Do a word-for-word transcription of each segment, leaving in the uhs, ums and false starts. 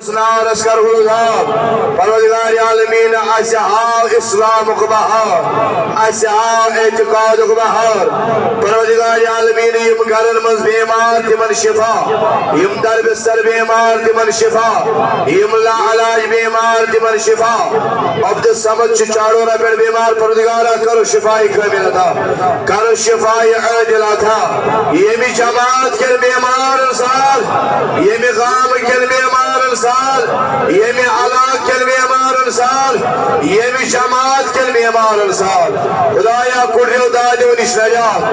نارس کر گلزار۔ پروردگار عالمین، اسہِ آو اسلامُک بہار، اسہِ آو اعتقادُک بہار۔ پروردگار عالمین، یِم گرن منٛز بیمار، تِمن شفا، یِم در بستر بیمار، تِمن شفا، یِم لا علاج بیمار، تِمن شفا۔ عبدالصمد چھُ چاڑورہ پٮ۪ٹھ بیمار، پروردگارا، کرو شفا کامل عطا۔ کرو شفای عاجل عطا۔ ییٚمہِ جماعت کٮ۪ن بیمارن سال، ییٚمہِ گامہٕ کٮ۪ن بیمارن سال، ییٚمہِ علاقہٕ کٮ۪ن بیمارن سال، ییٚمہِ جماعت کٮ۪ن بیمارن سال۔ خدایا، کُڑریو دادیو نِش نجات،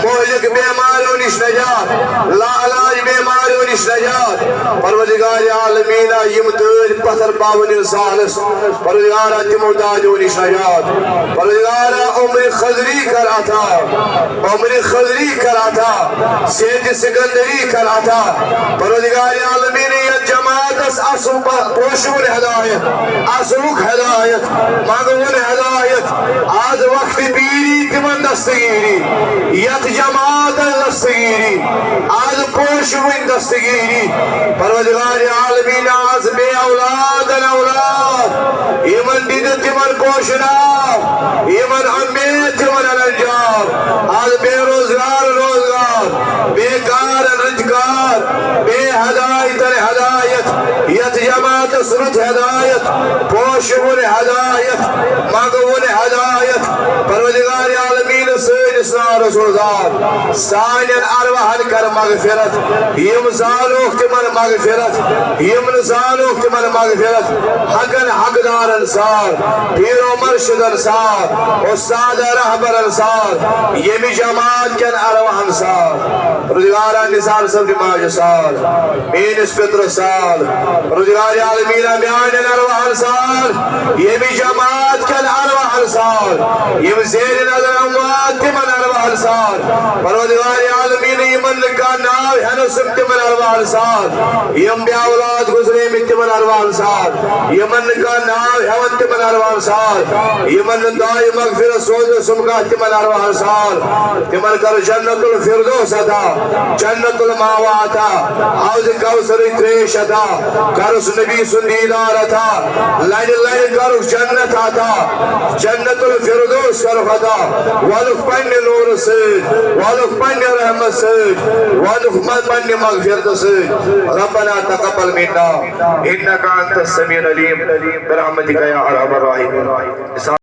مہلک بیماریو نِش نجات، لاعلاج بیماریو نِش نجات۔ پروردگار عالمینا، یِم تٲرۍ پتھر باون انسانس، پروردگارا، تِمو دادیو نِش نجات۔ پروردگارا، عمر خضری کر عطا، عمر خضری کر عطا، صحت سکندری کر عطا۔ پروردگار عالمین، یتھ جماعتس اصل پ-، پوشون ہدایت، اصلک ہدایت، منگون ہدایت۔ آز وقت پیری تمن دستگیری، یتھ جماعتس دستگیری، آز پوشون دستگیری۔ پروردگار عالمین، آز بے اولادن اولاد، یمن دِتھ تمن پوشناو، یمن امید تمن انجام۔ آز بے روزگار روزگار، بے کار رزگار، بے ہدایت ہدایت، یتھ جماعتس رُت ہدایت، پوشون ہدایت، منگون ہدایت۔ پروردگار عالمین، سٲنِس نارس روزگار، سانٮ۪ن ارواحن کر مغفرت، یِم زانوکھ تِمن مغفرت، یِم نہٕ زانوکھ تِمن مغفرت۔ حقن حقدارن سار، پیر و مرشدن سار، استاد رہبرن سار، ییٚمہِ جماعت کٮ۪ن ارواحن سار۔ پروردگارا، نثار صٲبنہِ ماجہِ سار، میٲنِس پِترس سار۔ پروردگار عالمینا، میانٮ۪ن ارواحن سار، ییٚمہِ جماعت کٮ۪ن ارواحن سار، یِم زیر نظر اموات تِمن ارواحن سار۔ پروردگار عالمین، یِمن نہٕ کانٛہہ ناو ہٮ۪نس تِمن ارواحن سار، یِم بے اولاد گُزریمٕتۍ تِمن ارواحن سار، یِمن نہٕ کانٛہہ ناو ہٮ۪وان تِمن ارواحن سار، یِمن نہٕ دعایہِ مغفرت سوزنس کانٛہہ تِمن ارواحن سار۔ تِمن کر جنت الفردوس عطا، جنت المأوی عطا، حوض کوثرٕچ تریش عطا، کرُس نبی سُنٛد دیدار عطا، لرِ لرِ کرُکھ جنت عطا، جنت الفردوس کرُکھ عطا، ولُکھ پننہِ نورٕ سۭتۍ، ولُکھ پننہِ رحمت سۭتۍ، ولُکھ م-، پننہِ مغفرتہٕ سۭتۍ۔ ربنا تقبل منا انك انت السميع العليم برحمتك يا ارحم الراحمين۔